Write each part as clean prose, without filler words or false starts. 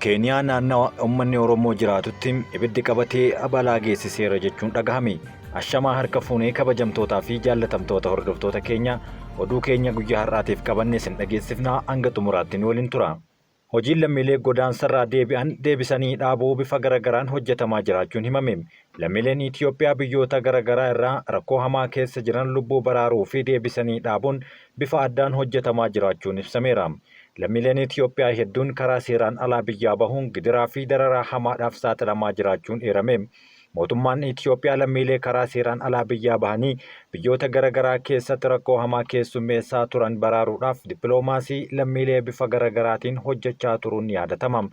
Keeniyaa naannawa uummanni Oromoo jiraatutti ibiddi qabatee balaa geessiseera jechuun dhagahame. Ashamaa harka fuunee kabajamtootaa fi jaallatamtoota hordoftoota keenya, oduu keenya guyyaa har'aatiif qabanne isin dhageessifnaa, hanga xumuraatti nu waliin tura. Hojiin lammiilee godaansarraa deebi'an deebisanii dhaabuu bifa garagaraan hojjetamaa jiraachuun himame. Lammiileen Itiyoophiyaa biyyoota garagaraa irraa rakkoo hamaa keessa jiran lubbuu baraaruu fi deebisanii dhaabuun bifa addaan hojjetamaa jiraachuun ibsameera. Lammiileen Itiyoophiyaa hedduun karaa seeraan alaa biyyaa bahuun gidiraa fi dararaa hamaadhaaf saaxilamaa jiraachuun eerame. Mootummaan Itiyoophiyaa lammiilee karaa seeraan alaa biyyaa bahanii biyyoota garagaraa keessatti rakkoo hamaa keessummeessaa turan baraaruudhaaf dippiloomaasii lammiilee bifa garagaraatiin hojjechaa turuun ni yaadatama.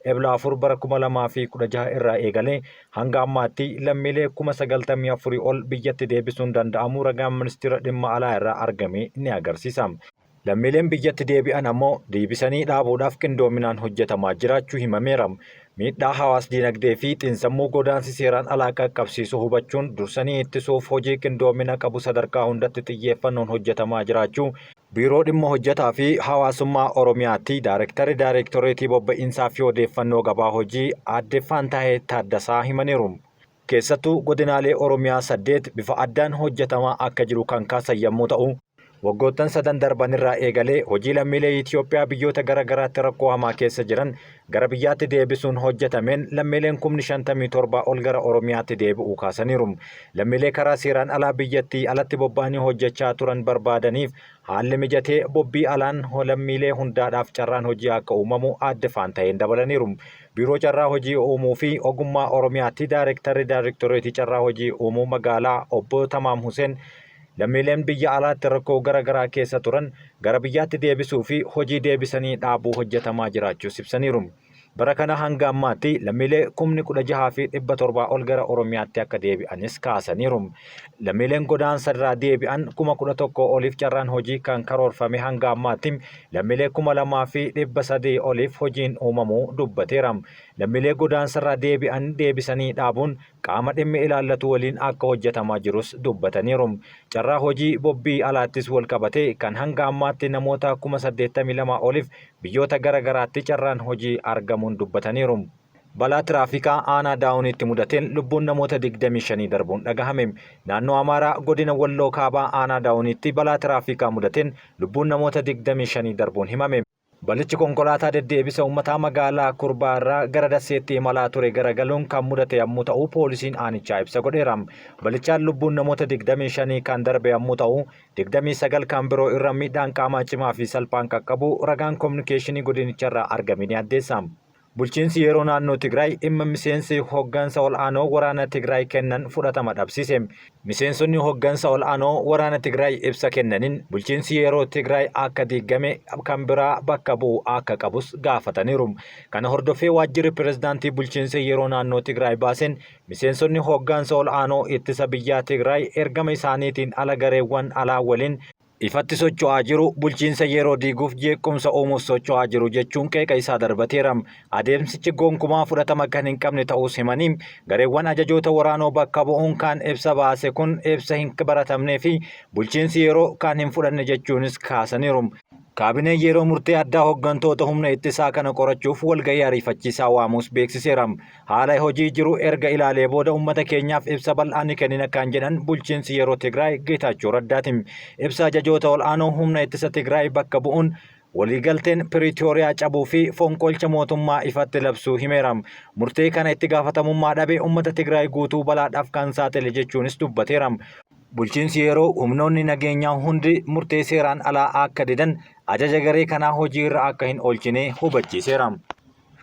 Ebla 4 bara 2016 irraa eegalee hanga ammaatti lammiilee 94,000 ol biyyatti deebisuun danda'amuu ragaan Ministeera Dhimma Alaa irraa argame ni agarsiisa. Lammiileen biyyatti deebi'an ammoo deebisanii dhaabuudhaaf qindoominaan hojjetamaa jiraachuu himameera. Miidhaa hawaas-diinagdee fi xiinsammuu godaansi seeraan alaa qaqqabsiisu hubachuun dursanii ittisuuf hojii qindoomina qabu sadarkaa hundatti xiyyeeffannoon hojjetamaa jiraachuu Biiroo Dhimma Hojjetaa fi Hawaasummaa Oromiyaatti Daarektarri Daarektoreetii Bobba'insaa fi Odeeffannoo Gabaa Hojii Aadde Faantaahee Taaddasaa himaniiru. Keessattuu godinaalee Oromiyaa 8 bifa addaan hojjetamaa akka jiru kan kaasan yammuu ta'u, waggoottan sadan darbanirraa eegalee hojii lammiilee Itiyoophiyaa biyyoota gara garaatti rakkoo hamaa keessa jiran gara biyyaatti deebisuun hojjetameen lammiileen kumni 57 ol gara Oromiyaatti deebi'uu kaasaniiru. Lammiilee karaa seeraan alaa biyyattii alatti bobba'anii hojjechaa turan barbaadaniif haalli mijatee bobbii alaan lammiilee hundaadhaaf carraan hojii akka uumamu Aadde Faantayeen dabalaniiru. Biiroo Carraa Hojii Uumuu fi Ogummaa Oromiyaatti Daarektarri Daarektoreetii Carraa Hojii Uumuu Magaalaa Obbo Tamaam Huseen lammiileen biyya alaatti rakkoo gara garaa keessa turan gara biyyaatti deebisuu fi hojii deebisanii dhaabuu hojjetamaa jiraachuus ibsaniiru. Bara kana hanga ammaatti lammiilee kumni 16 fi 700 ol gara Oromiyaatti akka deebi'anis kaasaniiru. Lammiileen godaansa irraa deebi'an 11,000 oliif carraan hojii kan karoorfame hanga ammaatti lammiilee 2,300 oliif hojiin uumamuu dubbateera. Lammiilee godaansarraa deebi'an deebisanii dhaabuun qaama dhimmi ilaallatu waliin akka hojjetamaa jirus dubbataniiru. Carraa hojii bobbii alaattis walqabatee kan hanga ammaatti namoota 82,000 oliif biyyoota gara garaatti carraan hojii argamuun dubbataniiru. Balaa tiraafikaa aanaa Daawuniitti mudateen lubbuun namoota 25 darbuun dhagahame. Naannoo Amaaraa godina Walloo Kaabaa aanaa Daawuniitti balaa tiraafikaa mudateen lubbuun namoota 25 darbuun himame. Balichi konkolaataa deddeebisa uummataa magaalaa Kurbaa irraa gara Dasseetti imalaa ture garagaluun kan mudate yammuu ta'u poolisiin aanichaa ibsa godheera. Balichaan lubbuun namoota 25 kan darbe yammuu ta'u 29 kan biroo irra miidhaan qaamaa cimaa fi salphaan qaqqabuu ragaan kominikeeshinii godinicharraa argame ni addeessa. Bulchiinsi yeroo naannoo Tigraay dhimma miseensi hoggansa ol'aanoo waraana Tigraay kennan fudhatama dhabsiise. Miseensonni hoggansa ol'aanoo waraana Tigraay ibsa kennanin bulchiinsi yeroo Tigraay akka diiggame kan biraa bakka bu'u akka qabus gaafataniiru. Kana hordofee waajjirri pirezidaantii bulchiinsa yeroo naannoo Tigraay baaseen miseensonni hoggansa ol'aanoo ittisa biyyaa Tigraay ergama isaaniitiin ala gareewwan alaa waliin ifatti socho'aa jiru, bulchiinsa yeroo diiguuf jeequmsa uumuuf socho'aa jiru jechuun qeeqa isaa darbateera. Adeemsichi gonkumaa fudhatama kan hin qabne ta'uus himanii, gareewwan ajajoota waraanoo bakka bu'uun kan ibsa baase kun ibsa hin baratamnee fi bulchiinsi yeroo kan hin fudhanne jechuunis kaasaniiru. Kaabineen yeroo murtee addaa hoggantoota humna ittisaa kana qorachuuf walga'ii ariifachiisaa waamuus beeksiseera. Haala hojii jiru erga ilaalee booda uummata keenyaaf ibsa bal'aa ni kennina kan jedhan bulchiinsi yeroo Tigraay Geetaachoo Raddaati. Ibsa ajajoota ol'aanoo humna ittisa Tigraay bakka bu'uun waliigalteen Piriitooriyaa cabuu fi fonqolcha mootummaa ifatti labsuu himeera. Murtee kana itti gaafatamummaa dhabe uummata Tigraay guutuu balaadhaaf kan saaxile jechuunis dubbateera. Bulchiinsi yeroo humnoonni nageenyaa hundi murtee seeraan alaa akka didan ajaja garee kanaa hojiirra akka hin oolchine hubachiiseera.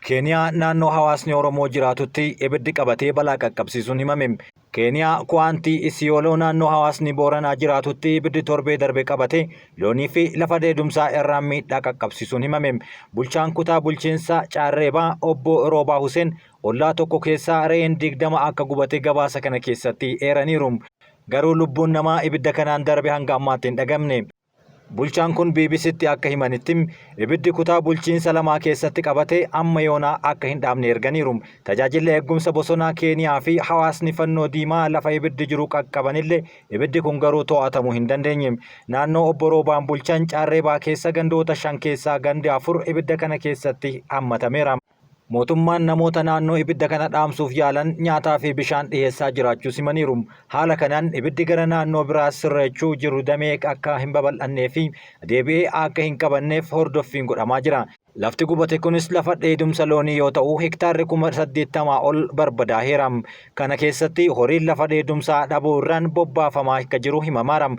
Keeniyaa naannoo hawaasni Oromoo jiraatutti ibiddi qabatee balaa qaqqabsiisuun himame. Keeniyaa Kuwaantii Isiyooloo naannoo hawaasni Booranaa jiraatutti ibiddi torbee darbe qabate loonii fi lafa dheedumsaa irraan miidhaa qaqqabsiisuun himame. Bulchaan kutaa bulchiinsa Caarreebaa obbo Roobaa Huseen ollaa tokko keessaa re'een 20 akka gubate gabaasa kana keessatti eeraniiru. Garuu lubbuun namaa ibidda kanaan darbe hanga ammaatti hin dhagamne. Bulchaan kun BBCtti akka himanitti ibiddi kutaa bulchiinsa lamaa keessatti qabate amma yoonaa akka hin dhaamne erganiiru. Tajaajilli eegumsa bosonaa Keeniyaa fi hawaasni fannoo diimaa lafa ibiddi jiru qaqqabanillee ibiddi kun garuu to'atamuu hin dandeenye. Naannoo obbo Roobaan bulchan Caarreebaa keessa gandoota shan keessaa gandi afur ibidda kana keessatti hammatameera. Mootummaan namoota naannoo ibidda kana dhaamsuuf yaalan nyaataa fi bishaan dhiheessaa jiraachuus himaniiru. Haala kanaan ibiddi gara naannoo biraa sirrachuu jiru damee akka hin babal'annee fi deebi'ee akka hin qabanneef hordoffiin godhamaa jira. Lafti gubate kunis lafa dheedumsa loonii yoo ta'u, hektaarri 80,000 ol barbadaaheera. Kana keessatti horiin lafa dheedumsaa dhabuu irraan bobbaafamaa akka jiru himamaara.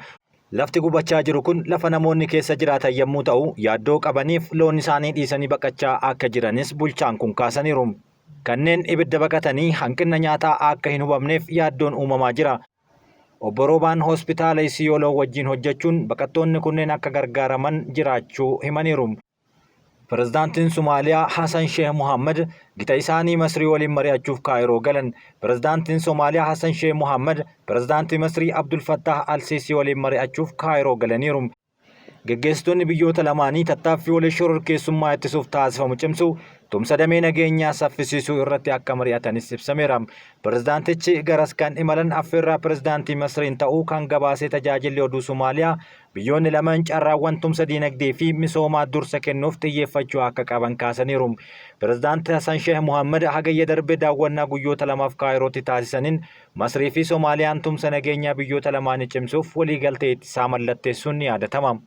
Lafti gubachaa jiru kun lafa namoonni keessa jiraatan yommuu ta'u, yaaddoo qabaniif loon isaanii dhiisanii baqachaa akka jiranis bulchaan kun kaasaniiru. Kanneen ibidda baqatanii hanqina nyaataa akka hin hubamneef yaaddoon uumamaa jira. Obbo Roobaan hospitaala Isiyooloo wajjin hojjechuun baqattoonni kunneen akka gargaaraman jiraachuu himaniiru. Pirezidaantiin Somaaliyaa Hasan Sheeh Mohammad gita isaanii Masrii waliin mari'achuuf Kaayiroo galan. Pirezidaantiin Somaaliyaa Hasan Sheeh Mohammad pirezidaantii Masrii Abdul Fattaah Al-Siisii waliin mari'achuuf Kaayiroo galaniiru. Geggeessitoonni biyyoota lamaanii tattaaffii walii shororkeessummaa ittisuuf taasifamu cimsuu, tumsa damee nageenyaa saffisiisuu irratti akka mari'atanis ibsameera. Pirezidaantichi garas kan imalan affeerraa pirezidaantii Masriin ta'uu kan gabaasee tajaajilli oduu Somaaliyaa, biyyoonni lamaan carraawwan tumsa diinagdee fi misoomaa dursa kennuuf xiyyeeffachuu akka qaban kaasaniiru. Pirezidaanti Hasan Sheeh Mohammad hagayya darbe daawwannaa guyyoota lamaaf Kaayirootti taasisaniin Masrii fi Somaaliyaan tumsa nageenyaa biyyoota lamaanii cimsuuf waliigaltee ittisaa mallatteessuun ni yaadatama.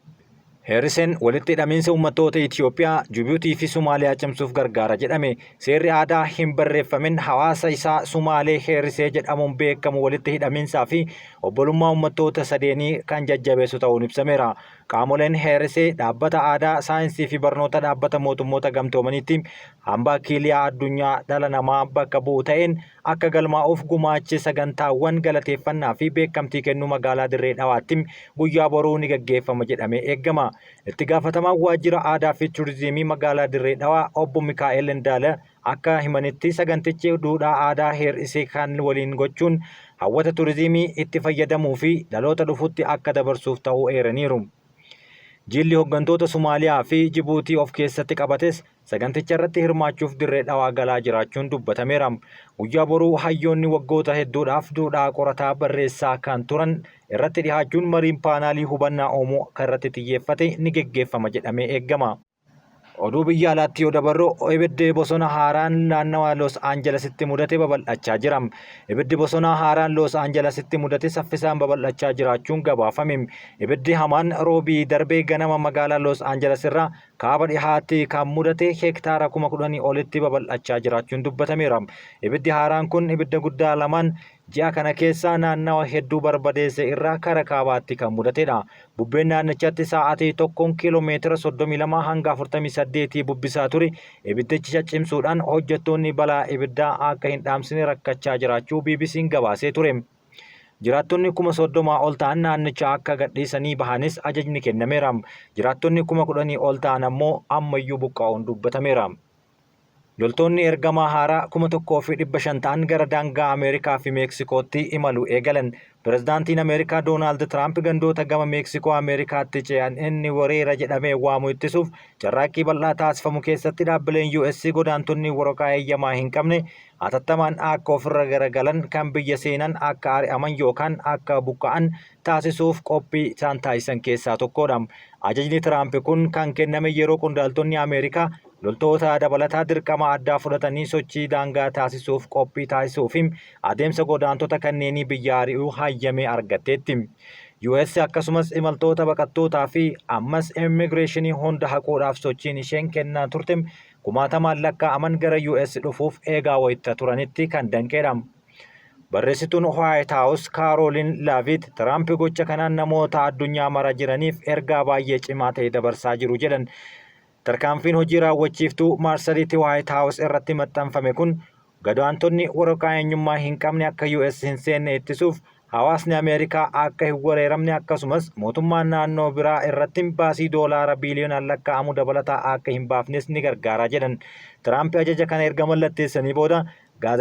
Heeriseen walitti hidhamiinsa uummattoota Itiyoophiyaa, Jibuutii fi Somaaliyaa cimsuuf gargaara jedhame. Seerri aadaa hin barreeffamin hawaasa isaa Sumaalee Heerisee jedhamuun beekamu walitti hidhamiinsaa fi obbolummaa uummattoota sadeenii kan jajjabeessu ta'uun ibsameera. Qaamoleen Heerisee dhaabbata aadaa, saayinsii fi barnoota dhaabbata mootummoota gamtoomaniitti hambaa kiiliyaa addunyaa dhala namaa bakka bu'u ta'een akka galmaa'uuf gumaachi sagantaawwan galateeffannaa fi beekamtii kennuu magaalaa Dirree Dhawaatti guyyaa boruu ni gaggeeffama jedhamee eegama. Itti gaafatamaan waajjira aadaa fi turizimii magaalaa Dirree Dhawaa obbo Mikaa'el Indaala akka himanitti, sagantichi duudhaa aadaa hir'isee kan waliin gochuun hawwata turizimii itti fayyadamuu fi dhaloota dhufutti akka dabarsuuf ta'uu eeraniiru. Jilli hoggantoota Somaaliyaa fi Jibuutii of keessatti qabates saganticharratti hirmaachuuf Dirree Dhawaa galaa jiraachuun dubbatameera. Guyyaa boruu hayyoonni waggoota hedduudhaaf duudhaa qorataa barreessaa kan turan irratti dhihaachuun mariin paanaalii hubannaa uumuu kan irratti xiyyeeffate ni geggeeffama jedhamee eegama. Oduu biyya alaatti yoo dabarru, ibiddi bosona haaraan naannawa Los Aanjalasitti mudate babal'achaa jira. Ibiddi bosonaa haaraan Los Aanjalasitti mudate saffisaan babal'achaa jiraachuun gabaafame. Ibiddi hamaan Roobii darbee ganama magaalaa Los Aanjalas irraa kaaba dhihaatti kan mudate hektaara 10,000 olitti babal'achaa jiraachuun dubbatameera. Ibiddi haaraan kun ibidda guddaa lamaan ji'a kana keessa naannawa hedduu barbadeesse irraa kara kaabaatti kan mudatedha. Bubbeen naannichatti sa'aatii tokkoon kiiloomeetira 32 hanga 48 bubbisaa ture ibiddicha caccimsuudhaan hojjettoonni balaa ibiddaa akka hin dhaamsine rakkachaa jiraachuu BBC'n gabaasee ture. Jiraattonni 30,000 ol ta'an naannicha akka gadhiisanii bahanis ajajni kennameera. Jiraattonni 10,000 ol ta'an ammoo ammayyuu buqqa'uun dubbatameera. Loltoonni ergamaa haaraa 1,500 ta'an gara daangaa Ameerikaa fi Meeksikootti imaluu eegalan. Pirezidaantiin Ameerikaa Doonaald Tiraamp gandoota gama Meeksikoo Ameerikaatti ce'an inni wareera jedhamee waamu ittisuuf carraaqqii bal'aa taasifamu keessatti dhaabbileen US godaantonni waraqaa eeyyamaa hin qabne hatattamaan akka ofirra garagalan, kan biyya seenan akka ari'aman yookaan akka buqqa'an taasisuuf qophii isaan taasisan keessaa tokkodha. Ajajni Tiraamp kun kan kenname yeroo qondaaltonni Ameerikaa loltoota dabalataa dirqama addaa fudhatanii sochii daangaa taasisuuf qophii taasisuu fi adeemsa godaantota kanneenii biyya ari'uu hayyamee argatteetti. US akkasumas imaltoota baqattootaa fi ammas immigireeshinii hunda haquudhaaf sochiin isheen kennaa turte kumaatamaan lakkaa'aman gara US dhufuuf eegaa wayita turanitti kan danqeedha. Barreessituun White House Kaaroolin Laaviit Tiraamp gocha kanaan namoota addunyaa mara jiraniif ergaa baay'ee cimaa ta'e dabarsaa jiru jedhan. Tarkaanfiin hojii raawwachiiftuu marsariitii White House irratti maxxanfame kun godaantonni waraqaa eenyummaa hin qabne akka US hin seenne ittisuuf, hawaasni Ameerikaa akka hin wareeramne, akkasumas mootummaan naannoo biraa irratti baasii doolaara biiliyoonaan lakkaa'amu dabalataa akka hin baafnes ni gargaara jedhan. Tiraamp ajaja kana erga mallatteessanii booda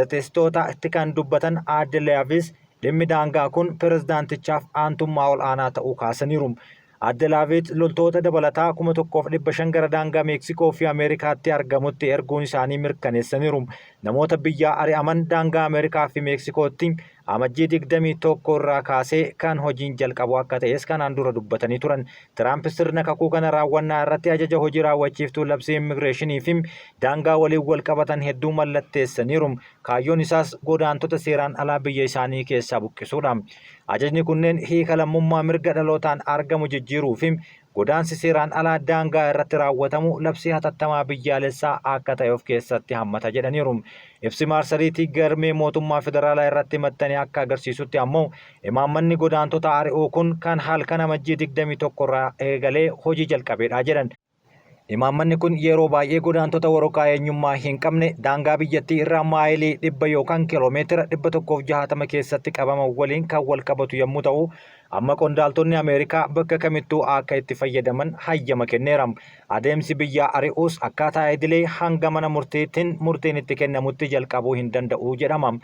gaazexeessitootatti kan dubbatan aadde Laavis, dhimmi daangaa kun pirezidaantichaaf aantummaa ol aanaa ta'uu kaasaniiru. Aadde Laaviit loltoota dabalataa 1,500 gara daangaa Meeksikoo fi Ameerikaatti argamutti erguun isaanii mirkaneessaniiru. Namoota biyyaa ari'aman daangaa Ameerikaa fi Meeksikootti Amajjii 21 irraa kaasee kan hojiin jalqabu akka ta'es kanaan dura dubbatanii turan. Tiraamp sirna kakuu kana raawwannaa irratti ajaja hojii raawwachiiftuu labsii immigireeshinii fi daangaa waliin wal qabatan hedduu mallatteessaniiru. Kaayyoon isaas godaantota seeraan alaa biyya isaanii keessaa buqqisuudha. Ajajni kunneen hiika lammummaa mirga dhalootaan argamu jijjiiruu fi godaansi seeraan alaa daangaa irratti raawwatamu labsii hatattamaa biyyaalessaa akka ta'e of keessatti hammata jedhaniiru. Ibsi maarsariitii galmee mootummaa federaalaa irratti maxxane akka agarsiisutti ammoo imaammanni godaantota ari'uu kun kan halkan Amajjii 21 irraa eegalee hojii jalqabeedha jedhan. Imaammanni kun yeroo baay'ee godaantota waraqaa eenyummaa hin qabne daangaa biyyattii irraa maayilii 100 yookaan kiloomeetira 160 keessatti qabaman waliin kan wal qabatu yommuu ta'u, amma qondaaltonni Ameerikaa bakka kamittuu akka itti fayyadaman hayyama kenneera. Adeemsi biyyaa ari'uus akkaataa idilee hanga mana murtiitiin murtiin itti kennamutti jalqabuu hin danda'u jedhama.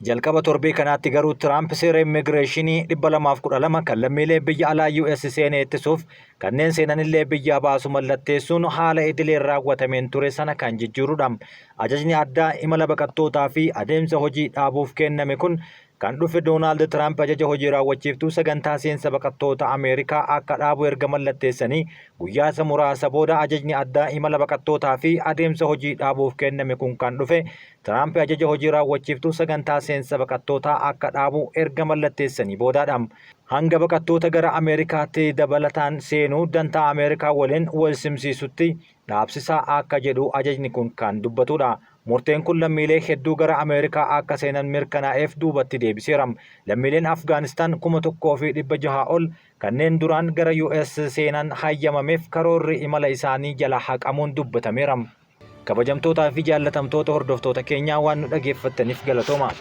Jalqaba torbee kanaatti garuu Tiraamp seera immigireeshinii 212 kan lammiilee biyya alaa US seenee ittisuuf kanneen seenanillee biyyaa baasu mallatteessuun haala idileen raawwatameen ture sana kan jijjiirudha. Ajajni addaa imala baqattootaa fi adeemsa hojii dhaabuuf kenname kun kan dhufe Doonaald Tiraamp ajaja hojii raawwachiiftuu sagantaa seensa baqattoota Ameerikaa akka dhaabu erga mallatteessanii guyyaa isa muraasa booda. Ajajni addaa imala baqattootaa fi adeemsa hojii dhaabuuf kenname kun kan dhufe Tiraamp ajaja hojii raawwachiiftuu sagantaa seensa baqattootaa akka dhaabu erga mallatteessanii boodaadha. Hanga baqattoota gara Ameerikaatti dabalataan seenuu dantaa Ameerikaa waliin wal simsiisutti dhaabsisaa akka jedhu ajajni kun kan dubbatudha. Murteen kun lammiilee hedduu gara Ameerikaa akka seenan mirkanaa'eef duubatti deebiseera. Lammiileen Afgaanistaan 1600 ol kanneen duraan gara US seenan hayyamameef karoorri imala isaanii jala haqamuun dubbatameera. Kabajamtootaa fi jaallatamtoota hordoftoota keenyaa, waan nu dhageeffattaniif galatooma.